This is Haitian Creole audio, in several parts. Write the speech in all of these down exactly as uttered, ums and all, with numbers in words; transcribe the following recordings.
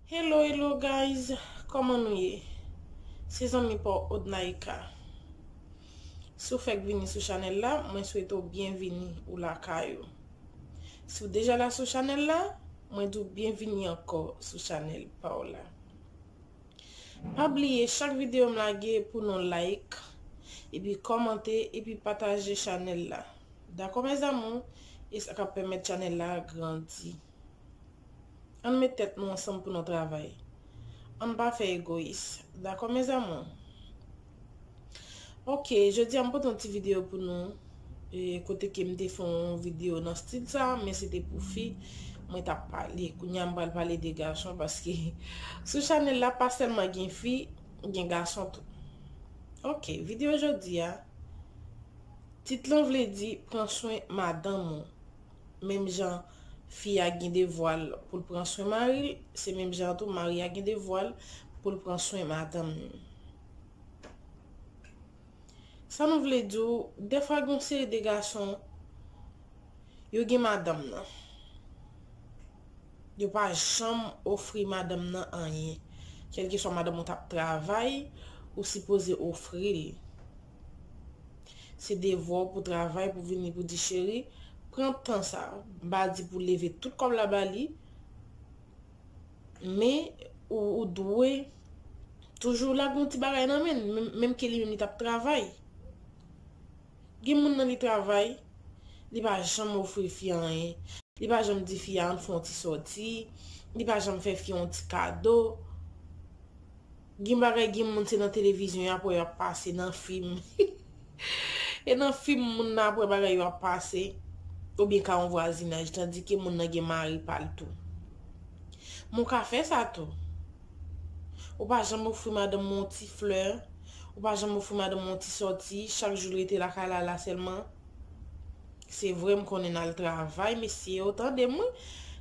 Hello, hello guys, kòman nou ye? Se zanmi pa w Odnaika. Si w fèk vini sou chanèl la, mwen swete w byenvini ou lakay ou. Si w deja la sou chanèl la, mwen di w byenvini ankò sou chanèl pa w la. Pa bliye chak videyo m lage pou nou like, epi kòmante, epi pataje chanèl la. Dakò mes amours, e sa k ap pèmèt chanèl la grandi. Ann met tèt nou ansanm pou nou travay. Ann pa fè egoyis. Dakò mes amours? Ok, jodi a m pote yon ti videyo pou nou. E, kote ke m te fè yon videyo nan stil sa, men se te pou fi. Mwen t ap pale. Kounye a m pral pale de gason paske sou chanèl la pa sèlman gen fi, gen gason tou. Ok, videyo jodi a, tit lan vle di pran swen madanm ou. Menm jan fi a gen devwa l pou l pran swen mari l, se menm jan tou mari a gen devwa l pou l pran swen madanm li. Sa nou vle di w, dèfwa gen yon seri de gason, yo gen madanm nan. Yo pa janm ofri madanm nan anyen. Kèlkeswa madanm ou t ap travay, ou sipoze ofri l. Se devwa w pou travay, pou vini, pou di, cheri, pran tan sa. M pa di pou leve tout kòb la ba li, men ou, ou dwe toujou lage yon ti bagay nan men l, menm, menm ke li menm li t ap travay. Gen moun nan li travay, li pa janm ofri fi a anyen. Li pa janm di fi a ann fè yon ti sòti. Li pa janm fè fi a yon ti kado. Gen bagay, gen moun se nan televizyon apre y ap pase, nan fim. E nan fim moun nan apre bagay yo ap pase. Oubyen ka yon vwazinaj, tandike moun nan gen mari pa l tou. Men w ka fè sa tou. Ou pa janm ofri madanm ou yon ti flè. Ou pa janm ofri madanm ou yon ti sòti. Chak jou l rete lakay la, la sèlman. Se vre m konnen n al travay, mesye yo, tande m wi.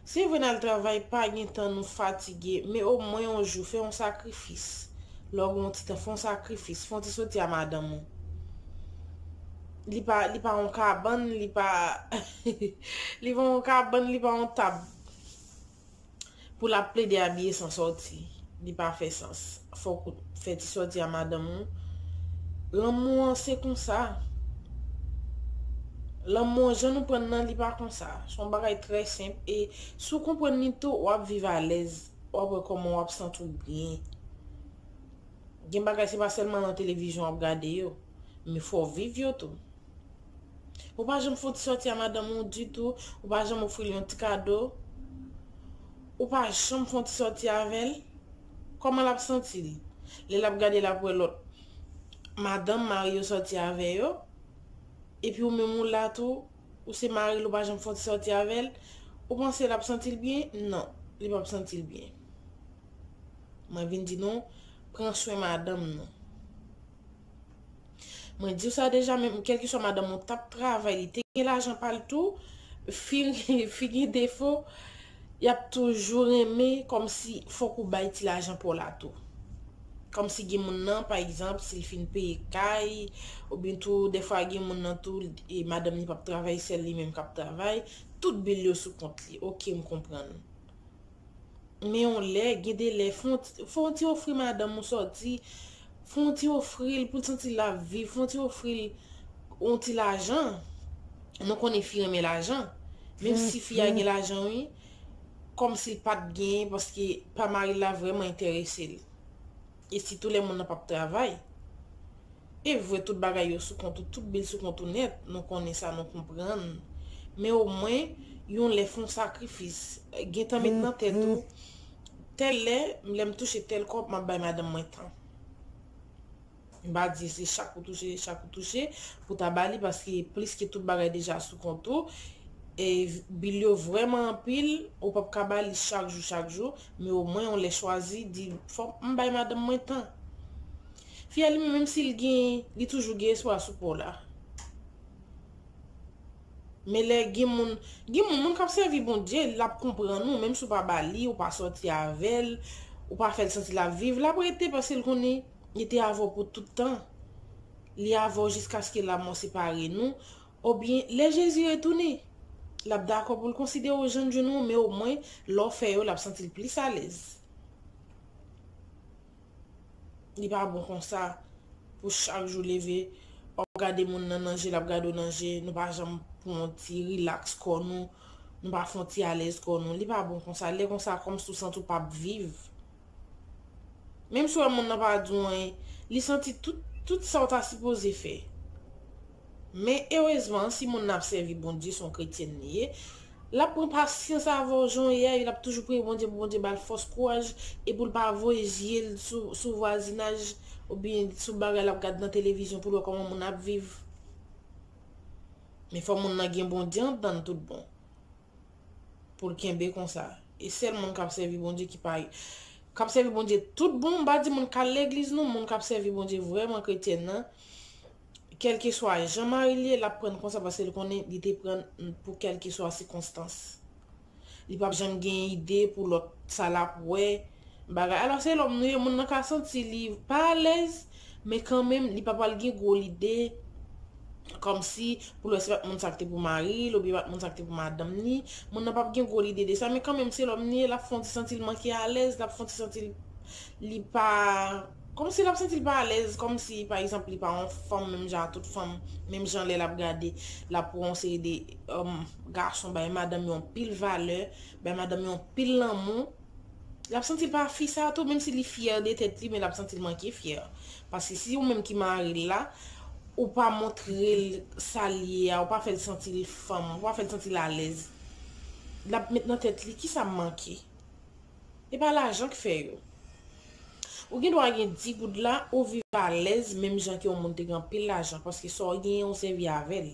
Se vre n al travay, pa gen tan, nou fatige, men omwen yon jou, fè yon sakrifis. Lè w gen yon ti tan, fè yon sakrifis, fè yon ti sòti a madanm ou. Li pa, li pa yon kabann, li pa, li pa yon kabann, li pa yon tab. Pou l ap plede abiye san sòti, li pa fè sans. Fòk ou fè ti sòti a madanm ou. Lanmou an se konsa. Lanmou an jan nou prann nan li pa konsa. Se yon bagay trè senp e si w konprann li tou, w ap viv alèz. W ap wè kòman w ap santi w byen. Gen bagay se pa sèlman nan televizyon w ap gade yo, men fò w viv yo tou. Ou pa janm fè yon ti sòti a madanm ou ditou, ou pa janm ofri l yon ti kado, ou pa janm fè yon ti sòti avè l, kòman l ap santi l? Lè l ap gade l ap wè lòt madanm, mari yo sòti avè yo, epi ou menm ou la tou, ou se mari l, ou pa janm fè yon ti sòti avè l, ou panse l ap santi l byen? Non, li p ap santi l byen. Mwen vin di nou, pran swen madanm nou. Mwen di w sa deja, men kèlkeswa madanm ou t ap travay, li te gen lajan pa l tou, fi, fi gen defo, y ap toujou renmen kòmsi fòk ou bay ti lajan pa w la tou. Kòmsi gen moun nan, pa egzanp, si l fin peye kay, oubyen tou, dèfwa gen moun nan tou, e madanm li p ap travay, sèl li menm k ap travay, tout bil yo sou kont li. Oke, m konprann. Men yon lè, gen de lè, fè yon ti, fè yon ti ofri madanm ou sòti, fè yon ti ofri l pou l santi l ap viv, fè yon ti ofri l yon ti lajan. Nou konnen fi renmen lajan. Menm si fi a gen lajan, wi, kòmsi l pa t genyen, paske pa mari l la vrèman enterese l. E sitou lè moun nan p ap travay. E vre, tout bagay yo sou kont ou, tout bil sou kont ou nèt, nou konnen sa, nou konprann. Men omwen, yon lè fè yon sakrifis. Gentan met nan tèt ou, tèl lè, lè m touche tèl kòb, m ap bay madanm mwen tan. M pa di se chak ou touche, chak ou touche, pou ta ba li, paske plis ke tout bagay deja sou kont ou, e bil yo vrèman anpil, ou p ap ka ba li chak jou, chak jou, men omwen yon lè chwazi, di, fòk m bay madanm mwen tan. Fi a li menm, menm si l gen, li toujou gen espwa sou pa w la. Men lè gen moun, gen moun, moun k ap sèvi Bondye, l ap konprann ou, menm si w pa ba li, ou pa sòti avè l, ou pa fè l santi l ap viv, l ap rete paske l konnen li te avè w pou tout tan. Li avè w jiskaske lamò separe nou. Oubyen, lè Jezi retounen, l ap dakò pou l konsidere w jan l jwenn ou, men omwen, lè w fè yo, l ap santi l plis alèz. Li pa bon konsa pou chak jou leve, w ap gade moun nan nan je, l ap gade w nan je, nou pa janm pran yon ti rilaks kò nou, nou pa fè yon ti alèz kò nou. Li pa bon konsa. Lè konsa, kòmsi w santi w p ap viv. Menm si w wè moun nan pa di w anyen, li santi tout, tout sa w ta sipoze fè. Men erezman, si moun nan ap sèvi Bondye, se yon kretyèn li ye, l ap pran pasyans avè w jan w ye a, l ap toujou priye Bondye pou Bondye ba l fòs, kouraj, e pou l pa voye zye l sou, sou vwazinaj oubyen sou bagay l ap gad nan televizyon pou l wè kòman moun ap viv. Men fò moun nan gen Bondye anndan l tout bon. Pou l kenbe konsa. E sèl moun k ap sèvi Bondye ki pa, k ap sèvi Bondye tout bon, m pa di moun k al legliz non, moun k ap sèvi Bondye vrèman, kretyèn nan, kèlkeswa jan mari l ye, l ap pran konsa paske l konnen li te pran pou kèlkeswa sikonstans. Li p ap janm gen ide pou lòt sa l ap wè, bagay. Alò, se lòm nou ye, moun nan ka santi li pa alèz, men kanmenm, li pa pral gen gwo lide, kòmsi, pou l wè se pa t moun sa k te pou mari l, oubyen pa t moun sa k te pou madanm li. Moun nan p ap gen gwo lide de sa, men kanmenm, se lòm li ye, l ap fè yon ti santi l manke alèz, l ap fè yon ti santi l, li pa, kòmsi l ap santi l pa alèz, kòmsi, pa egzanp, li pa yon fanm menm jan a tout fanm, menm jan lè l ap gade, l ap pran yon seri de, um, gason, bay madanm yo anpil valè, bay madanm yo anpil lanmou. L ap santi l pa fi sa tou, menm si li fyè de tèt li, men l ap santi l manke fyè. Paske si ou menm ki mari l la, ou pa montre l sa l ye a, ou pa fè l santi l fanm, ou pa fè l santi l alèz, l ap met nan tèt li, "Kisa m manke?" E pa lajan k fè yo. Ou gen dwa gen di goud la, ou viv alèz, menm jan ke yon moun te gen anpil lajan, paske sa w genyen, ou sèvi avè l.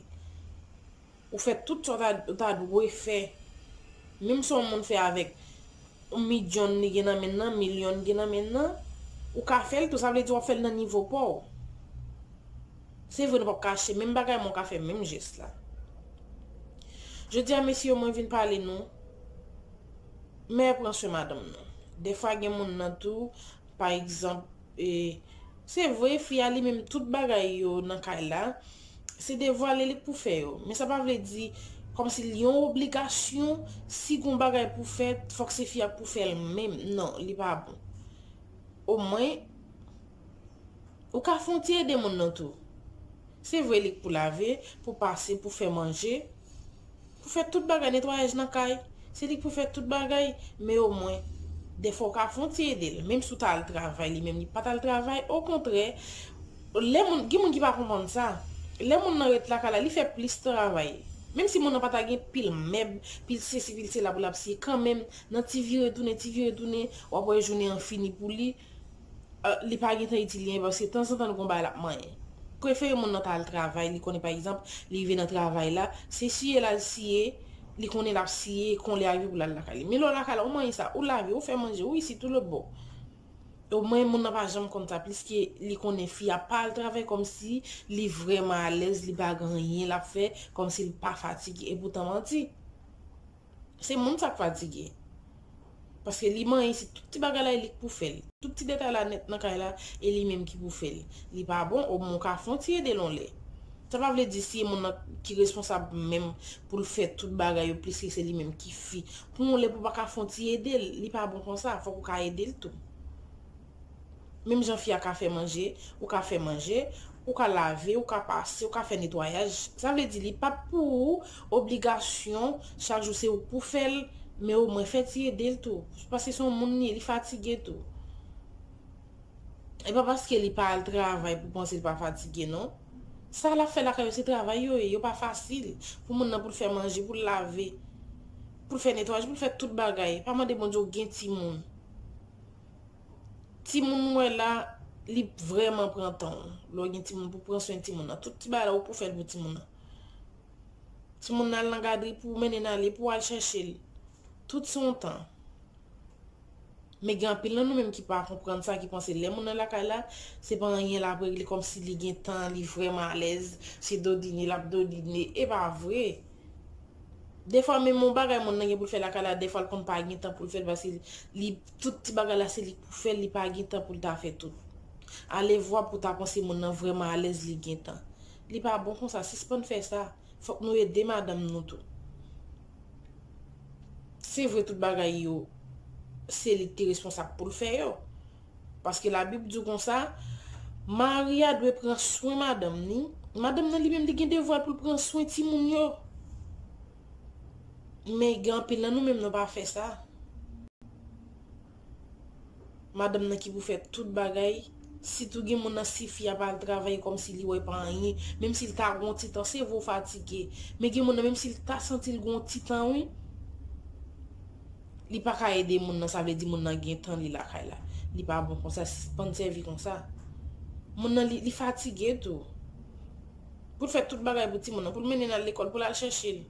Ou fè tout sa w ta, w ta dwe fè. Menm si yon moun fè avèk yon midyon li gen nan men l nan, milyon li gen nan men l nan, ou ka fè l tou, sa vle di w ap fè l nan nivo pa w. Se vre, nou p ap kache menm bagay, men w ka fè menm jès la. Jodi a, mesye yo, mwen vin pale nou, mè pran swen madanm nou. Dèfwa, gen moun nan tou, pa egzanp, e, se vre, fi a li menm, tout bagay yo nan kay la, se devwa li, li k pou fè yo. Men sa pa vle di, kòmsi li yon obligasyon, si gon bagay pou fè, fòk se fi a k pou fè l menm. Non, li pa bon. Omwen, ou ka fè yon ti ede moun nan tou. Se vre, li k pou lave, pou pase, pou fè manje, pou fè tout bagay, netwayaj nan kay. Se li k pou fè tout bagay, men omwen, dèfwa w ka fè yon ti ede l. Menm si w t al travay, li menm li pa t al travay, okontrè, lè moun, gen moun ki pa konprann sa. Lè moun nan ret lakay la, li fè plis travay. Menm si moun nan pa ta gen pil mèb, pil sesi, pil sela pou l ap siye, kanmenm, nan ti vire tounen, ti vire tounen, w ap wè jounen an fini pou li. Ah, li pa gentan itil li anyen, paske tanzantan l gon bagay l ap manyen. Prefere moun nan ta al travay, li konnen, pa egzanp, li rive nan travay la, se siye l al siye, li konnen l ap siye, kon li arive pou l al lakay li. Men lè w lakay la, ou manyen sa, ou lave, ou fè manje, ou isit, ou lòtbò. Omwen, moun nan pa janm konn sa, pliske li konnen fi a pa al travay, kòmsi li vrèman alèz, li pa gen anyen l ap fè, kòmsi l pa fatige, epoutan manti. Se moun sa k fatige. Paske li manyen isit, tout ti bagay la, e li k pou fè l. Tout ti detay la nèt nan kay la, e li menm ki pou fè l. Li pa bon, omwen w ka fè yon ti ede l yon lè. Sa pa vle di si e moun nan ki responsab menm pou l fè tout bagay yo, pliske se li menm ki fi. Pou yon lè pou w pa ka fè yon ti ede l, li pa bon konsa, fòk ou ka ede l tou. Menm jan fi a ka fè manje, ou ka fè manje, ou ka lave, ou ka pase, ou ka fè netwayaj. Sa vle di li pa t pou ou, obligasyon, chak jou se ou k pou fè l, men omwen fè ti ede l tou. Paske se yon moun li ye, li fatige tou. E pa paske li pa al travay pou panse li pa fatige, non. Sa l ap fè lakay yo, se travay yo ye, yo pa fasil. Pou moun nan pou l fè manje, pou l lave, pou l fè netwayaj, pou l fè tout bagay. Pa mande Bondye w gen timoun. Timoun ou wè la, li vrèman pran tan w. Lè w gen timoun pou pran swen timoun nan. Tout ti bagay la ou pou fè l pou timoun nan. Timoun nan al nan gadri pou w mennen l ale, pou w al chèche l. Tout se yon tan. Men gen anpil nan nou menm ki pa konprann sa, ki panse lè moun nan lakay la, se pa anyen l ap regle, kòmsi li gen tan, li vrèman alèz, se dodine l ap dodine. E pa vre. Defwa menm yon bagay moun nan gen pou l fè lakay la, defwa l konn pa gen tan pou l fè l, paske li, tout ti bagay la se li k pou fè l, li pa gen tan pou l ta fè tout. Alevwa pou ta panse moun nan vrèman alèz, li gen tan. Li pa bon konsa, sispann fè sa. Fòk nou ede madanm nou tou. Se vre tout bagay yo, se li ki te responsab pou l fè yo. Paske Labib di w konsa, mari a dwe pran swen madanm ni. Madanm nan li menm li gen devwa l pou l pran swen timoun yo. Men gen anpil nan nou menm nou pa fè sa. Madanm nan ki pou fè tout bagay. Sitou gen moun nan si fi a pa al travay kòmsi li wè pa anyen. Menm si l ta gon ti tan, se vre w fatige. Men gen moun nan menm si l ta santi l gon ti tan wi. Li pa ka ede moun nan, sa vle di moun nan gen tan li lakay la. Li pa bon konsa, sispann sèvi konsa. Moun nan li, li fatige tou. Pou l fè tout bagay pou timoun nan, pou l mennen l al lekòl, pou l al chèche l.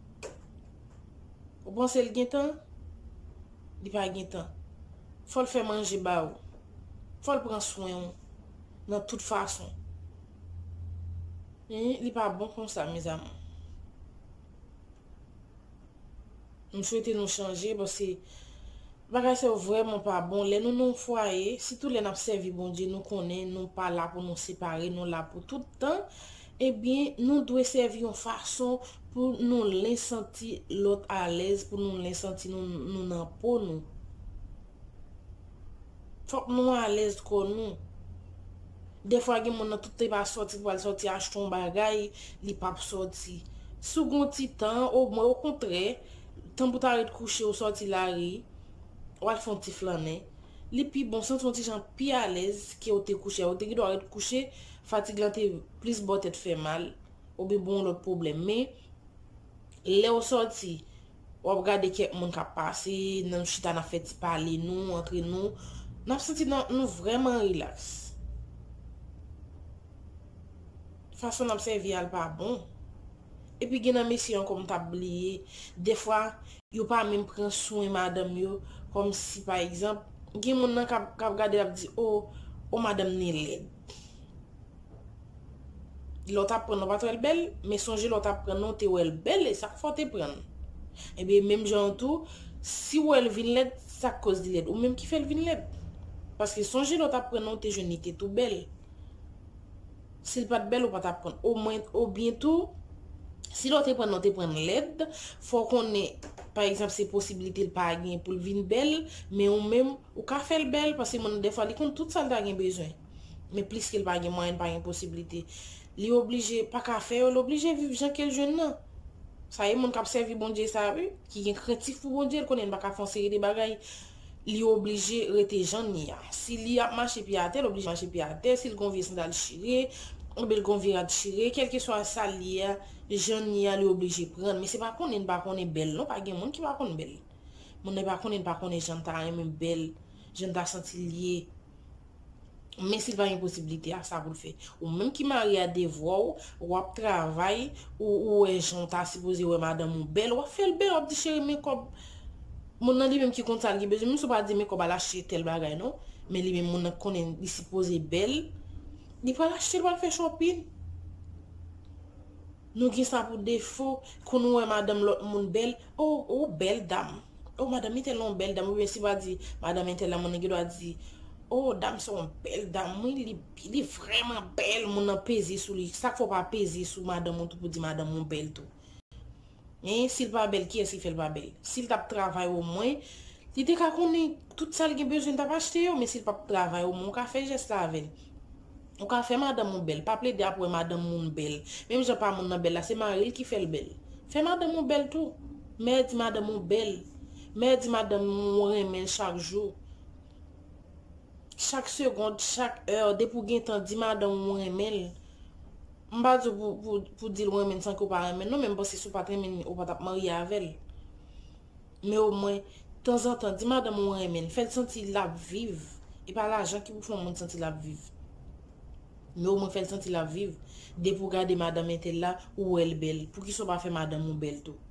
Ou panse l gen tan? Li pa gen tan. Fò l fè manje ba ou. Fò l pran swen ou nan tout fason. Li pa bon konsa, mezanmi. M swete nou chanje paske bagay sa yo vrèman pa bon. Lè nou nan yon fwaye, sitou lè n ap sèvi Bondye, nou konnen nou pa la pou nou separe, nou la pou tout tan. Ebyen, nou dwe sèvi yon fason pou nou len santi lòt alèz, pou nou len santi nou, nou nan po nou. Fòk nou alèz kò nou. Dèfwa gen moun nan tout te pa sòti pou al sòti achte yon bagay, li p ap sòti. Si w gen yon ti tan, omwen okontrè, tanpou ta ret kouche ou sòti lari, w al fè yon ti flannen. Li pi bon, santi yon ti jan pi alèz ke w te kouche. Ou te gen dwa ret kouche, fatig lan te plis ba w tèt fè mal, oubyen bon yon lòt pwoblèm. Men, lè w sòti, w ap gade kèk moun k ap pase, nan chita n ap fè ti pale nou, antre nou. N ap santi nan, nou vrèman rilaks. Fason n ap sèvi a l pa bon. Epi gen nan mesye ankò m t ap bliye. Dèfwa, yo pa menm pran swen madanm yo. Kòmsi, pa egzanp, gen moun nan k ap, k ap gade l ap di, o, o madanm ni lèd. Lè w t ap pran nan, w pa t wè l bèl, men sonje lè w t ap pran nan, w te wè l bèl, e sa k fè w te pran l. Ebyen, menm jan an tou, si w wè l vin lèd, sa k koz li lèd? Ou menm ki fè l vin lèd. Paske sonje lè w t ap pran nan, w te jwenn li te tou bèl. Si l pa t bèl, ou pa t ap pran l. Omwen, oubyen tou, si lè w te pran nan, w te pran l lèd, fò w konnen, pa egzanp, se posiblite l pa gen pou l vin bèl, men ou menm, ou ka fè l bèl, paske moun nan, dèfwa, li konn tout sa l ta gen bezwen. Men pliske l pa gen mwayen, pa gen posiblite. Li oblije, pa ka fè yo, l oblije viv jan ke l jwenn nan. Sa e moun k ap sèvi Bondye sa, wi, ki gen krentif pou Bondye, l konnen l pa ka fè yon seri de bagay. Li oblije rete jan l ye a. Si li ap mache pye atè, l oblije mache pye atè. Si l gon vye sandal chire, oubyen l gon vye rad chire, kèlkeswa sa l ye a, jan l ye a, li oblije pran l. Men se pa konnen l pa konnen bèl, non, pa gen moun ki pa konn bèl. Moun nan pa konnen l pa konnen jan l ta renmen bèl, jan l ta santi l ye. Men si l pa gen posiblite a, sa pou l fè. Ou menm ki marye a, devwa w, w ap travay, ou, ou wè jan w ta sipoze wè madanm ou bèl, w ap fè l bèl, w ap di, cheri, men kòb. Moun nan li menm ki konn sa l gen bezwen, menm si w pa di, men kòb al achte tèl bagay, non. Men li menm moun nan konnen li sipoze bèl, li pral achte, l pral fè shopping. Nou gen sa pou defo, kou nou wè madanm lòt moun bèl, o, o, bèl dam. O, madanm entèl yon bèl dam, oubyen si w pa di, madanm entèl la, moun nan gen dwa di, o, dam se yon bèl dam, wi, li, li vrèman bèl, moun nan peze sou li. Sa k fè w pa peze sou madanm ou tou pou di madanm ou bèl tou? Hein, si l pa bèl, kiyès ki fè l pa bèl? Si l t ap travay omwen, li te ka konnen tout sa l gen bezwen, l t ap achte yo, men si l p ap travay omwen, ou ka fè jès la avè l. Ou ka fè madanm ou bèl, pa plede ap wè madanm moun bèl. Menm jan pa moun nan bèl la, se mari l ki fè l bèl. Fè madanm ou bèl tou. Mè di madanm ou bèl. Mè di madanm ou renmen l chak jou. Chak segond, chak è, depi w gen tan, di madanm ou renmen l. M pa di w pou, pou, pou di l w renmen l san ke w pa renmen l, non, men m panse si w pa t renmen l, ou pa t ap marye avè l. Men omwen, tanzantan, di madanm ou renmen l, fè l santi l ap viv. E pa lajan ki pou fè yon moun santi l ap viv. Men omwen fè l santi l ap viv. Depi w gade madanm entèl la, ou wè l bèl. Poukisa w pa fè madanm ou bèl tou?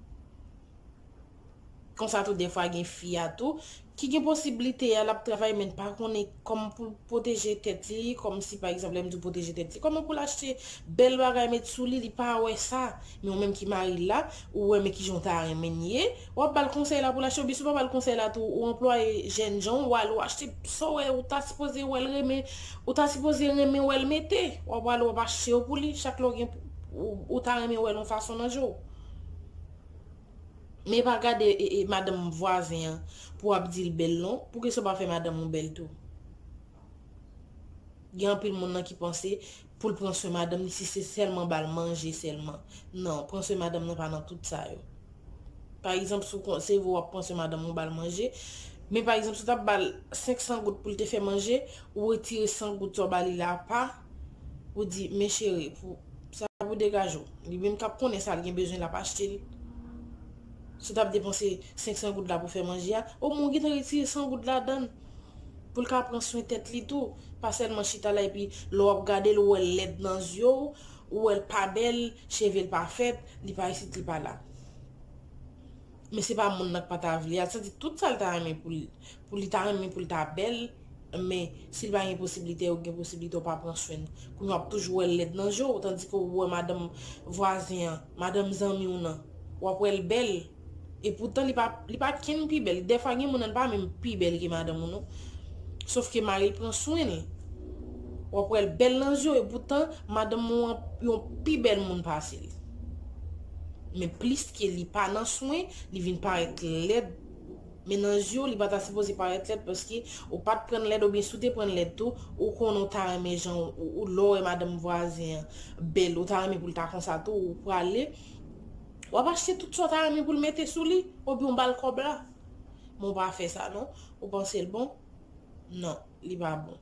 Konsa tou, dèfwa gen fi a tou, ki gen posiblite a, l ap travay, men l pa konnen kòman pou l pwoteje tèt li, kòmsi, pa egzanp, lè m di w pwoteje tèt li, kòman pou l achte bèl bagay met sou li, li pa wè sa. Men ou menm ki mari l la, ou wè men kijan w ta renmen l ye, w ap ba l konsèy la pou l achte, oubyen si w pa ba l konsèy la tou, ou anplwaye jèn jan w, w ale w achte sa w wè, ou ta sipoze wè l renmen, ou ta sipoze renmen wè l mete, w ap ale w ap achte yo pou li, chak lè w gen, ou, ou ta renmen wè l yon fason nan je w. Men pa gade, e, e, madanm vwazen an pou w ap di l bèl non. Poukisa w pa fè madanm ou bèl tou? Gen anpil moun nan ki panse pou l pran swen madanm li, si se sèlman ba l manje sèlman. Non, pran swen madanm nan pa nan tout sa yo. Pa egzanp, si w kon- se vre w ap pran swen madanm ou ba l manje, men pa egzanp, si w t ap ba l senk san goud pou l te fè manje, ou retire san goud sa w ba li la apa, ou di, men cheri, pou, sa pou degaje w. Li menm k ap konnen sa l gen bezwen, l ap achte l. Si w t ap depanse senk san goud la pou fè manje a, omwen w gentan retire san goud ladan l. Pou l ka pran swen tèt li tou. Pa sèlman chita la epi lè w ap gade l, ou wè l lèd nan zye w, ou wè l pa bèl, cheve l pa fèt, li pa isit, li pa la. Men se pa moun nan k pa ta vle a. L santi tout sa l ta renmen pou li. Pou li ta renmen pou l ta bèl, men si l pa gen posiblite, ou gen posiblite, ou pa pran swen l. Kounye a w ap toujou wè l lèd nan je w, tandike w wè madanm vwazen an, madanm zanmi w nan, w ap wè l bèl. Epoutan, li pa, li pa kenn pi bèl. Dèfwa, gen moun nan pa menm pi bèl ke madanm ou non. Sòf ke mari l pran swen l. W ap wè l bèl nan je w, epoutan, madanm ou an yon pi bèl moun pase l. Men plis ke li pa nan swen, li vin parèt lèd. Men nan je w, li pa ta sipoze parèt lèd, paske ou pa t pran l lèd, oubyen si w te pran l lèd tou, ou konnen w ta renmen jan ou, ou, lè w wè madanm vwazen an bèl, ou ta renmen pou l ta konsa tou, ou prale, w ap achte tout sa w ta renmen pou l mete sou li, oubyen w ba l kòb la. Men w pa fè sa non. Ou panse l bon? Non, li pa bon.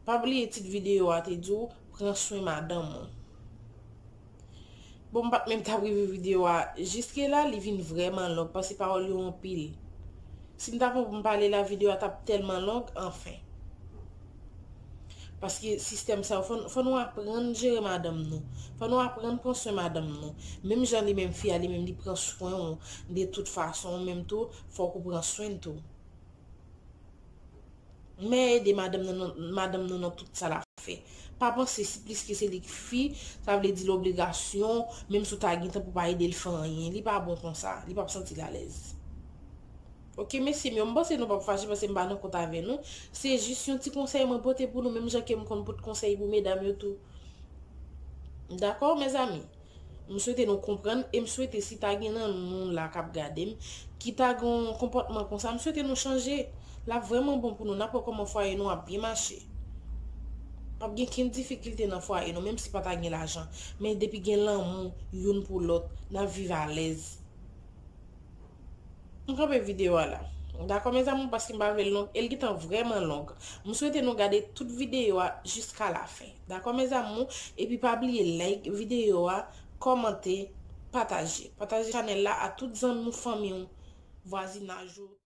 Pa bliye tit videyo a te di w, pran swen madanm ou. Bon, m pa t menm t ap rive videyo a. Jiske la, li vin vrèman long, paske pawòl yo anpil. Si m ta pran pou m pale la, videyo a t ap tèlman long, anfen. Paske sistèm sa yo, fò, fò nou aprann jere madanm nou. Fò nou aprann pran swen madanm nou. Menm jan li menm fi a, li menm li pran swen w de tout fason, ou menm tou, fòk ou pran swen l tou. Men ede madanm nan, madanm nou nan tout sa l ap fè. Pa panse si plis ke se li k fi, sa vle di l obligasyon, menm si w ta gentan pou pa ede l fè anyen. Li pa bon konsa, li p ap santi l alèz. Oke, mesye m yo, m panse nou p ap fache paske m pa nan kont avè nou. Se jis yon ti konsèy mwen pote pou nou, menm jan ke m konn pote konsèy pou medam yo tou. Dakò, mezanmi? M swete nou konprann e m swete si ta gen nan nou la k ap gade m, ki ta gen yon konpòtman konsa, m swete nou chanje. L ap vrèman bon pou nou, n ap wè kòman fwaye nou ap byen mache. P ap gen kenn difikilte nan fwaye nou, menm si pa ta gen lajan. Men depi gen lanmou youn pou lòt, n ap viv alèz. M kanpe videyo a la. Dakò, mezanmi, paske m pa vle l long, e l gentan vrèman long. M swete nou gade tout videyo a jiska lafen. Dakò, mezanmi, epi pa bliye like videyo a, kòmante, pataje. Pataje chanèl la a tout zanmi w, fanmi w, vwazinaj ou.